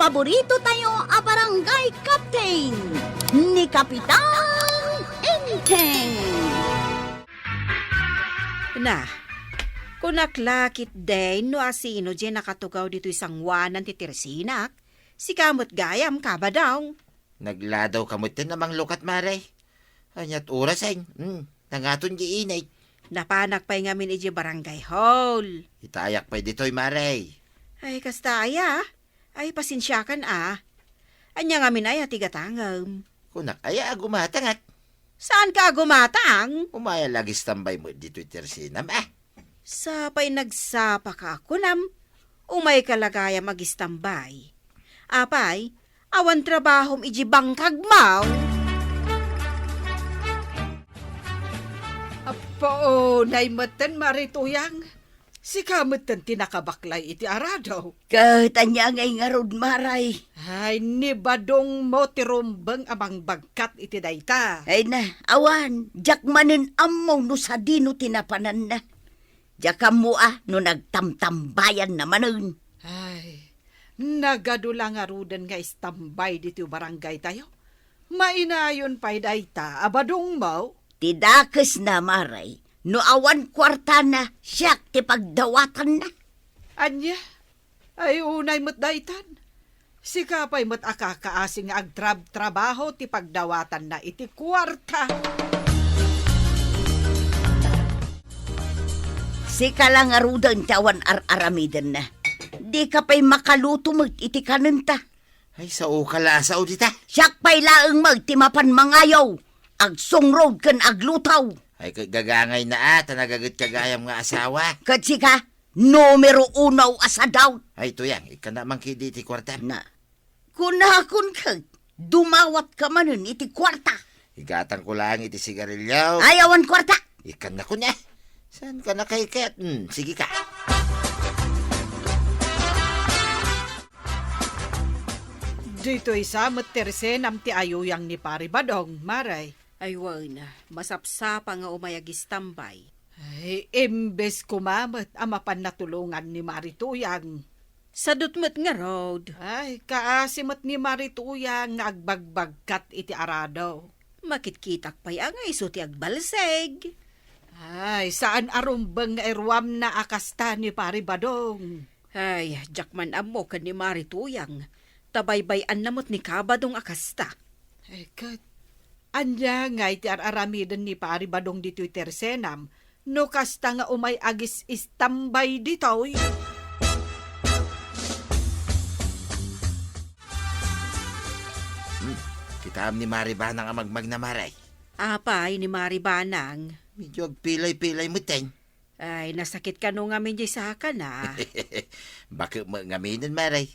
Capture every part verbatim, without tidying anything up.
Paborito tayo a barangay captain, ni Kapitan Enteng. Na, kunak la ketdi no asino diay nakatugaw ditoy sangoanan ti tersinak. Sika met gayam, Kabadong. Nagladaw ka met ten a manglukat, Mare. Ania't orasen? Hmm, nangaton di init. Napanak pay ngamin idiay barangay hall. Itayak pay ditoy, Mare. Ay, kasta aya? Ay, pasensiakan a. Ania ngamin aya ti gatangem? Kunak aya a gumatangat. Saanka a gumatang? Umay la agistambay met ditoy tersinam, ah. Sapay nagsapaka a kunam, umayka la gayam agistambay. Apay, awan trabahom idiay bangkagmo? Appo, nay metten, Mare Tuyang. Sika metten ti nakabaklay iti arado. Ket ania ngay ngarud, Mare? Ay, ni Badongmo ti rumbeng a mangbagkat iti dayta. Ay na, awan, diak manen ammo no sadino ti napananna. Diak ammo a no nagtamtambayanna manen. Ay, nagadu la ngaruden nga istambay ditoy barangaytayo. Mainayon pay dayta a Badongmo. Ti dakesna, Mare, no awan kuartana, siak ti pagdawatanna. Ania? Ay, unay met daytan. Sika pay met a kakaasi nga agtrabtrabaho ti pagdawatanna iti kuarta. Sika la ngaruden ti awan ar-aramidenna. Dika pay makaluto met iti kanenta. Ay, saoka la a sao dita. Siak pay laeng met ti mapan mangayo. Agsungrod ken agluto. Ay, ket gagangayna a, ta nagagetka gayam nga asawa. Ket sika, numero uno a sadaw. Ay, Tuyang, ikkannak man ketdi iti kuartam. Na, kunakon ket, dumawatka manen iti kuarta. Igatangko laeng iti sigarilio. Ay, awan kuarta. Ikkannakon a. Saanka nakaykat? Hmm, sige ka. Ditoy sa met ti tersenam ti ayuyang ni Pari Badong, Mare. Ay wen, masapsapa nga umay agistambay. Ay, imbes koma met a mapan natulongan ni Mari Tuyang. Sadut met ngarud. Ay, kaasi met ni Mari Tuyang nga agbagbagkat iti arado. Makitkitak pay a nga isu ti agbalseg. Ay, saan a rumbeng nga iruamna a kasta ni Pari Badong. Ay, diak man ammo ken ni Mari Tuyang, ta baybay-anna met ni Kabadong a kasta. Ay, ket, ania ngay ti ar-aramiden ni Pari Badong ditoy tersenam, no kasta nga umay agis-istambay ditoy? Hmm, kitaem ni Mari Banang a magmagna, Mare. Apay ni Mari Banang? Medyo agpilay-pilay metten. Ay, nasakit kano ngamin diay sakana? Baket met ngaminen, Mare.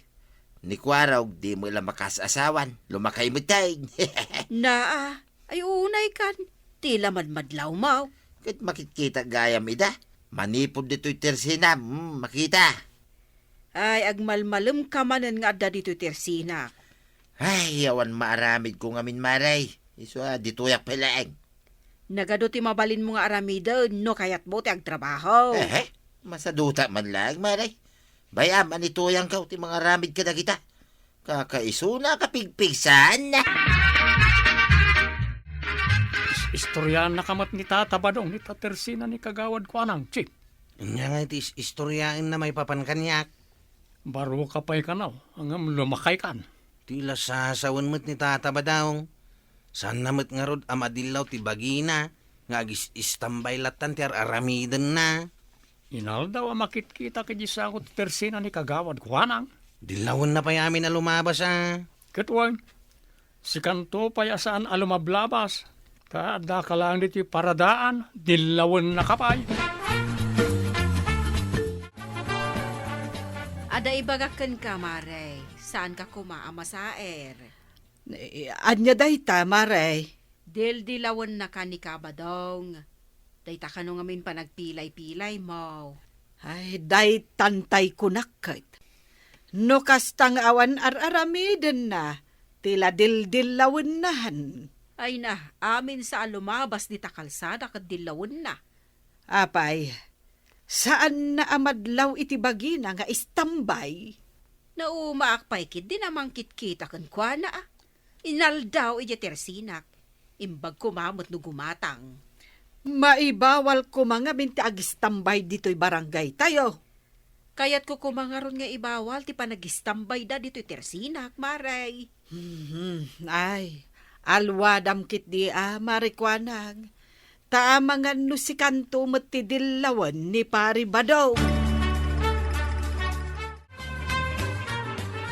Ni Kuarog, di met la makas-asawan. Lumakay metten. Naa, ay unay kan. Ti la madmadlawmo. Ket makitkitak gayam ida. Manipud ditoy tersenam, hmm, makita. Ay, agmalmalemka manen nga adda ditoy tersenak. Ay, awan maaramidko ngamin, Mare. Isu a, ditoyak pay laeng. Nagadu ti mabalinmo nga aramiden no kayatmo ti agtrabaho. Ehe, masaduta man laeng, Mare. Bay-am a ni Tuyang ti mangaramid kadagita. Kakaisuna a kapigpigsan. Is-, istoryaennaka met ni Tata Badong dita tersena ni Kagawad Kuanang, Chief. Ania ngay ti is-, istoryaenna maipapan kaniak? Baroka pay kano, ngem lumakay kan. Ti la sasawen met ni Tata Badong. Saanna met ngarud a madillaw ti bagina nga agis-istambay lattan ti ar-aramidenna. Inaldaw a makitkitak idiay sako ti tersena ni Kagawad Kuanang. Dillawenna pay amin a lumabas a. Ket wen, sikanto pay a saan a lumablabas, ta addaka laeng ditoy paradaan, dillawennaka pay. Adda ibagak kenka, Mare, saanka koma a masaer. Eh, ania dayta, Mare? Dildilawennaka ni Kabadong. Dayta kano ngamin panagpilay-pilaymo. Ay, daytan tay kunak ket. No kasta nga awan ar-aramidenna, ti la dildillawennan. Ay na, amin sa a lumabas dita kalsada ket dillawenna. Apay, saanna a madlaw iti bagina nga istambay? Naumaak pay ketdi a mangkitkita kenkuana, a. Inaldaw idiay tersinak. Imbag koma met no gumatang. Maibawal koma ngamin ti agistambay ditoy barangaytayo. Kayatko koma ngarud nga ibawal ti panagistambayda ditoy tersinak, Mare. Mhm. Ay, alwadam ketdi a, Mare Kuanang. Ta amangan no sikanto met ti dillawen ni Pari Badong.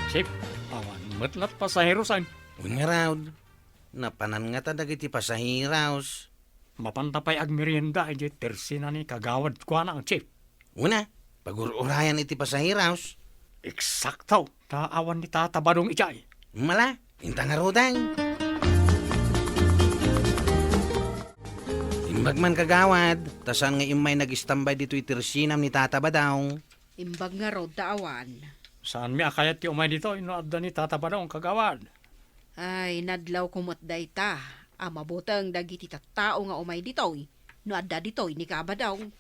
Chief, awan met lat pasaherosan. Wen ngarud, napanan ngata dagiti pasaheros. Mapanta pay agmerienda idiay tersina ni Kagawad Kuanang, Chief. Una, pagur-urayan iti pasaheros. Eksakto, ta awan ni Tata Badong idiay. Mala, inta ngaruden. Imbag man, Kagawad, ta saan nga immay nagistambay ditoy tersinam ni Tata Badong? Imbag ngarud ta awan. Saanmi a kayat ti umay ditoy no adda ni Tata Badong, Kagawad. Ay, nadlawko met dayta a mabuteng dagiti tattao nga umay ditoy no adda ditoy ni Kabadong.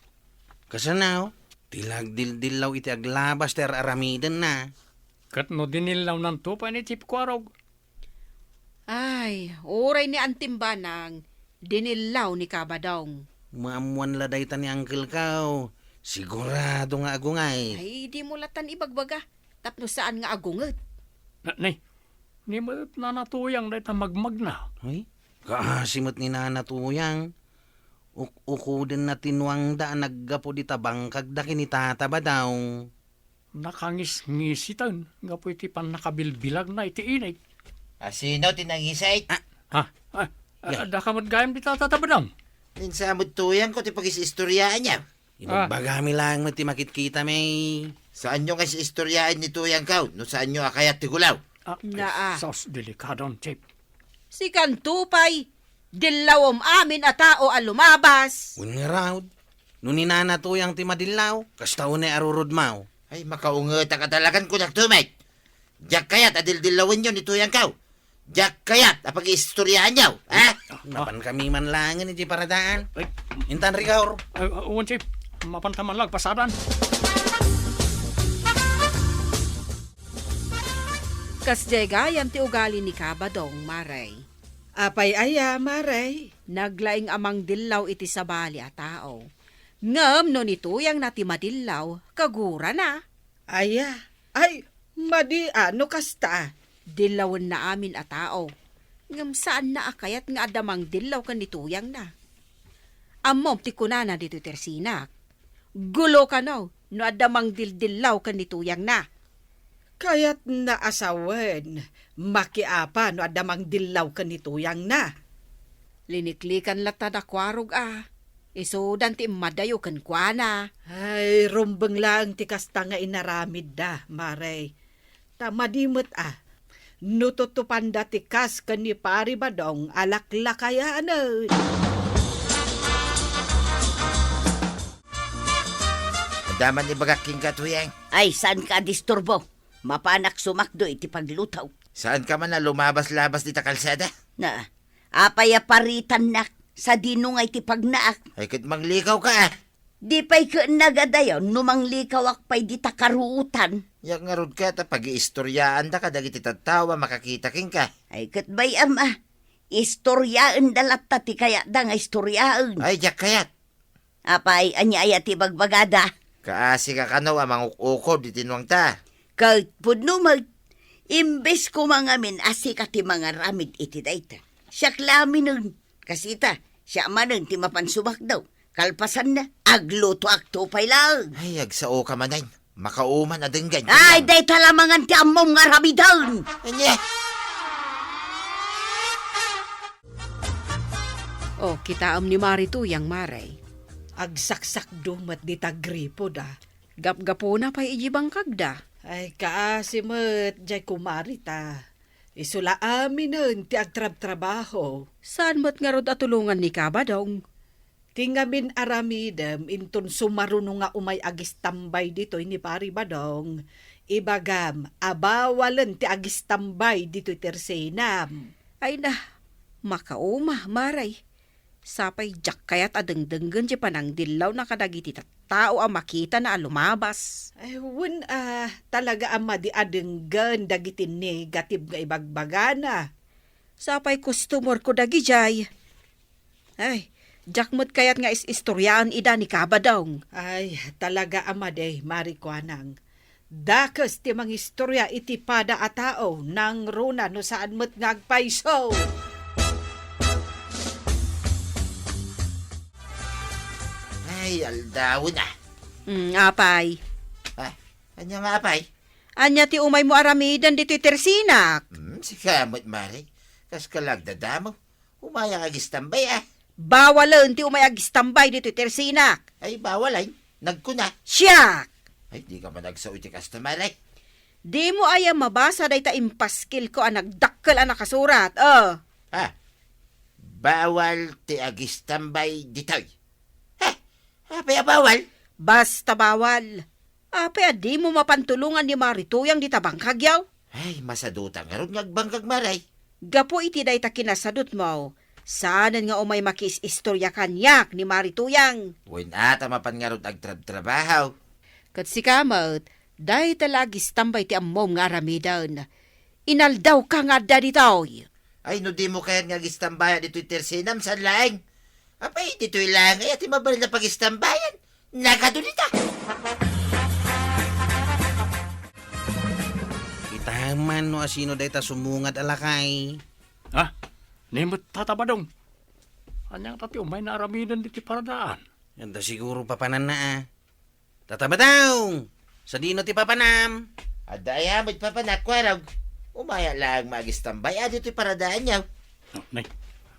Kasano? Ti nagdildillaw iti aglabas ti ar-aramidenna. Ket no dinillawnanto pay ni Chief Kuarog? Ay, uray ni Antimbanang, dinillaw ni Kabadong. Maammuan la dayta ni Uncle Kao. Sigurado nga agungay. Ay, dimo latan ibagbaga. Tapno saan nga agunget. Na, ni, ni met Nana Tuyang dayta magmagna. Ay, kaasi met ni Nana Tuyang. Uk-, ukudenna ti nuangda a naggapu dita bangkagda ken ni Tata Badong. Nakangisngisitan gapu iti pannakabilbilagna iti inik. A, sino ti nangisit? Ah. Ha? Ah, ah, daka met gayam dita, Tata Badong. Ninsa met Tuyangko ti pagis-istoriaanyo. Ibagbagami laeng met ti makitkitami. Saanyo nga is-istoriaen ni Tuyangko no saanyo a kayat ti gulaw. Ah, ay, sus, delikadon, Chief. Sikanto pay, dillawem amin a tao a lumabas. Wen ngarud, no ni Nana Tuyang ti madillaw, kasta unay a rurudmaw. Ay, makaungetak a talagan kunak tumay. Diak kayat a dildillawenyo ni Tuyangko. Diak kayat a pag-iistoryaanyo, ha? Napankami man laengen iti paradaan. Ay. Intan, Rigor. Ay, uh, wen, Chief. Mapanta man la agpasadan. Kasdiay gayam ti ugali ni Kabadong, Mare. Apay aya, Mare? Naglaing a mangdillaw iti sabali a tao. Ngem no ni Tuyangna ti madillaw, kagurana. Aya? Ay, madi a no kasta. Dillawenna amin a tao. Ngem saanna a kayat nga adda mangdillaw ken ni Tuyangna. Ammom ti kunana ditoy tersinak. Gulo kano no adda mangdildillaw ken ni Tuyangna. Kayatna a sawen, makiapa no adda mangdillaw ken ni Tuyangna. Liniklikan latta da Kuarog a, isudan ti immadayo kenkuana. Ay, rumbeng laeng ti kasta nga inaramidda, Mare. Ta madi met a, no tutupanda ti kas ken ni Pari Badong a laklakayanen. Adda man ibagak kenka, Tuyang. Ay, saanka a disturbo. Mapanak sumakdo iti pagluto. Saanka man a lumabas-labas dita kalsada? Na, apay a paritannak, sadino nga iti pagnaak? Ay, ket manglikaw ka, ah. Di pay ket nagadayon no manglikawak pay dita karuotan. Yak ngarud ka ta pagiistoryaanda kadagiti tattao a makakita kenka. Ay, ket bay-am, ah. Istoryaenda latta ti kayatda nga istoryaen. Ay, diak kayat. Apay, ania aya ti ibagbagada? Kaasika kano a manguk-ukod iti nuangta. Ket pudno met, imbes koma ngamin a sika ti mangaramid iti dayta, siak la aminen. Kasita, siak manen ti mapan sumakdo. Kalpasanna, aglutoakto pay laeng. Ay, agsaoka manen. Makauman a denggen. Ay, dayta la mangan ti ammom nga aramiden. Ania? O, kitaem ni Mari Tuyang, Mare. Agsaksakdo met dita gripoda. Gapgapuna pay idi bangkagda. Ay, kaasi met, jay kumarita. Isu la aminen ti agtrabtrabaho. Saan met ngarud a tulongan ni Kabadong? Ti ngamin aramidem inton sumaruno nga umay agistambay ditoy ni Pari Badong, ibagam a bawalen ti agistambay ditoy tersenam. Ay na, makauma, Maray. Sapay diak kayat a dengdenggen ti panangdillawna kadagiti tattao a makitana a lumabas. Ay, wen a, talaga a madi a denggen dagiti negative nga ibagbagana. Sapay customer ko dagidiay. Ay, diak met kayat nga is-istoriaan ida ni Kabadong. Ay, talaga a madi, Mari Kuanang. Dakes ti mangistoria iti pada a tao, nangruna no saan met nga agpayso. Ay, aldawen a. Mm, apay. Ah, ania nga apay? Ania ti umaymo aramiden ditoy tersinak? Hmm, sika met, Mari. Kas ka la agdadamo. Umayak agistambay, a. Bawalen ti umay agistambay ditoy tersinak. Ay, bawal, ay. Nagkuna. Siak! Ay, di ka man agsao iti kasta, Mari. Dimo aya mabasa dayta impaskilko a nagdakkel a nakasurat, o. Ah, bawal ti agistambay ditoy. Ha? Apay a bawal? Basta bawal. Apay a dimo mapan tulongan ni Mari Tuyang dita bangkagyo? Ay, masaduta ngarud nga agbangkag, Mari. Gapu iti dayta kinasadutmo, saanen nga umay makiis-istorya kaniak ni Mari Tuyang. Wen a ta mapan ngarud agtrabtrabaho. Ket sika met, dayta la agistambay ti ammom nga aramiden. Inaldawka nga adda ditoy. Ay, no dimo kayat nga agistambaya ditoy tersinam, saan laeng? Apay, ditoy laeng aya ti mabalin a pagistambayan. Nagadu dita. Itaman no asino dayta sumungad a lakay. Ha? Ni met, Tata Badong. Ania ngata ti umayna aramiden ditoy paradaan? Adda siguro papananna, a. Tata Badong, sadino ti papanam? Adda aya met papanak, Kuarog. Umaya laeng nga agistambay a ditoy paradaanyo. Nay,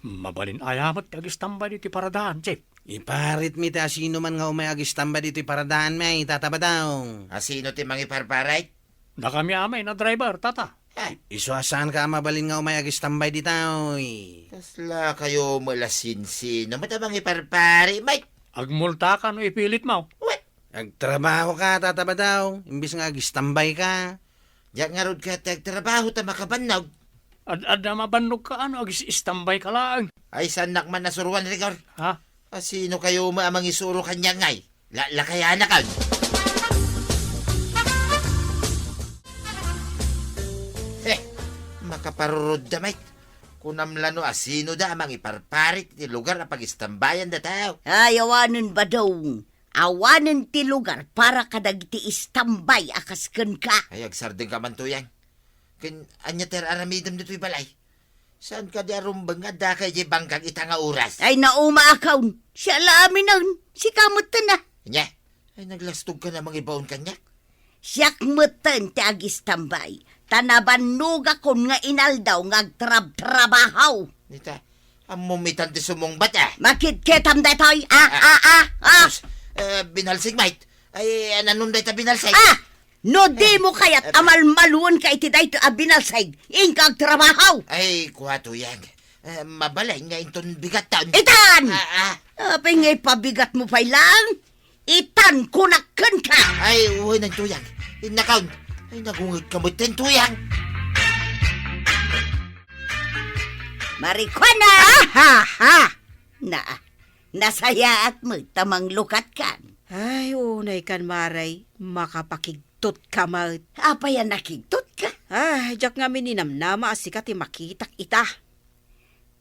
mabalin aya met ti agistambay ditoy paradaan, Chief? Iparitmi ti asino man nga umay agistambay ditoy paradaanmi, Tata Badong. Asino ti mangiparparit? Dakami a met a driver, Tata. Ay. Isu a saanka a mabalin nga umay agistambay ditoy. Kasla kayo met a sinsino met a mangiparpari, Mike. Agmultaka no ipilitmo. What? Agtrabahoka, Tata Badong, imbes nga agistambayka. Diak ngarud kayat ti agtrabaho ta makabannog. Ad-adda mabannogka, a no agis-istambayka laeng. Ay, saannak man a suruan, Rigor. Ha? Asino kayo met a mangisuro kaniak ngay? La-, lakayanak, a. Heh, makaparurod da, Mike. Kunam la no asino da a mangiparparit iti lugar a pagistambayan da tao. Ay, awanen, Badong. Awanen ti lugar para kadagiti istambay a kas kenka. Ay, agsardengka man, Tuyang. Ken ania ti ar-aramidem ditoy balay? Saan kadi a rumbeng nga addaka idiay bangkag ita nga oras? Ay, nauma a kaon. Siak la aminen. Sika metten a. Ania? Ay, naglastogka a mangibaon kaniak? Siak metten ti agistambay, ta nabannogakon nga inaldaw nga agtrabtrabaho. Nita, ammom itan ti sumungbat, a. Makitkitam daytoy, a, a, a, a. Sus, eh, binalsig, Mike. Ay, ananom dayta binalsig? A! No dimo kayat a malmaluenka iti daytoy a binalsig, inka agtrabaho. Ay, kua, Tuyang. Eh, mabalin nga inton bigattan. Itan! A, a. Apay nga ipabigatmo pay laeng? Itan, kunak kenka! Ay, wen, Tuyang. Innakaon. Ay, nagungegka metten, Tuyang. Marikuana! Ahaha! Na, nasayaat met ta manglukatkan. Ay, unaykan, Mari. Makapakigtotka met. Apay a nakigtotka? Ay, diak ngamin ninamnama a sika ti makitak ita.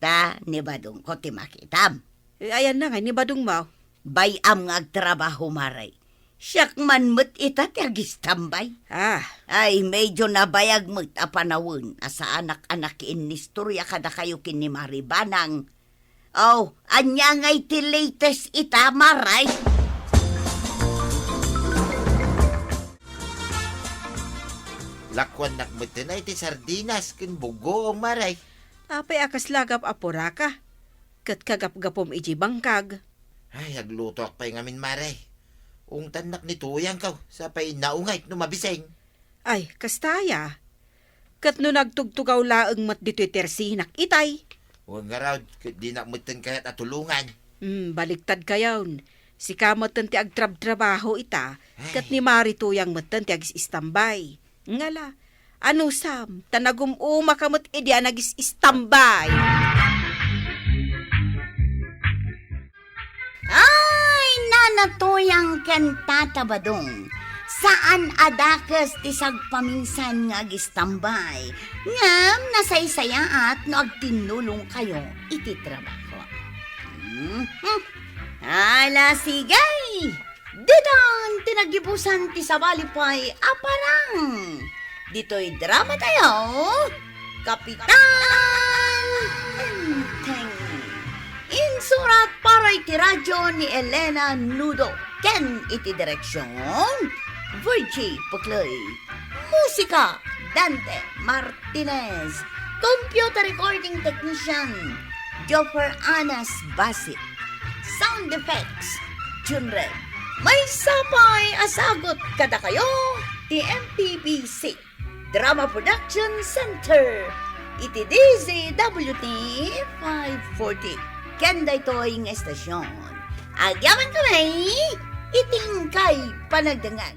Ta ni Badongko ti makitam. Eh, ayanna ngay ni Badongmo? Bay-am nga agtrabaho, Mari. Siak man met ita ti agistambay. Ah. Ay, medyo nabayag met a panawen a saanak a nakiinnistoria kadakayo ken ni Mari Banang. Oh, ania ngay ti latest ita, Mari? Lakuannak metten a iti sardinas ken bugoong, Mari. Apay a kasla gap-apuraka? Ket kagapgapum idiay bangkag. Ay, aglutoak pay ngamin, Mari. Ungtannak ni Tuyangko, sapay naungayk no mabising. Ay, kasta aya. Ket no nagtugtugaw laeng met ditoy tersinak itay. Wen ngarud, ket dinak metten kayat a tulongan. Hmm, baligtadkayon. Sika metten ti agtrabtrabaho ita, ket ni Mari Tuyang metten ti agis-istambay. Ngala, anusam, ta nagum-umaka met idi a nagis-istambay. Tatoyang ken Tata Badong, saan a dakes ti sagpaminsan nga agistambay, ngem nasaysayaat no agtinnulongkayo iti trabaho. Mhm. Ala, sige! Ditan ti naggibusan ti sabali pay a parang. Ditoy drama tayo, Kapitan Enteng. Insurat para iti radyo ni Elena Nudo ken iti direksyon, Virgie Puclay. Musika, Dante Martinez. Computer recording technician, Joffer Anas Basit. Sound effects, Junred. Maysa pay a sagut kadakayo ti M P B C Drama Production Center iti D Z W T five forty. Ken daytoy nga estasyon, agyaman kami iti inkay panagdengngeg.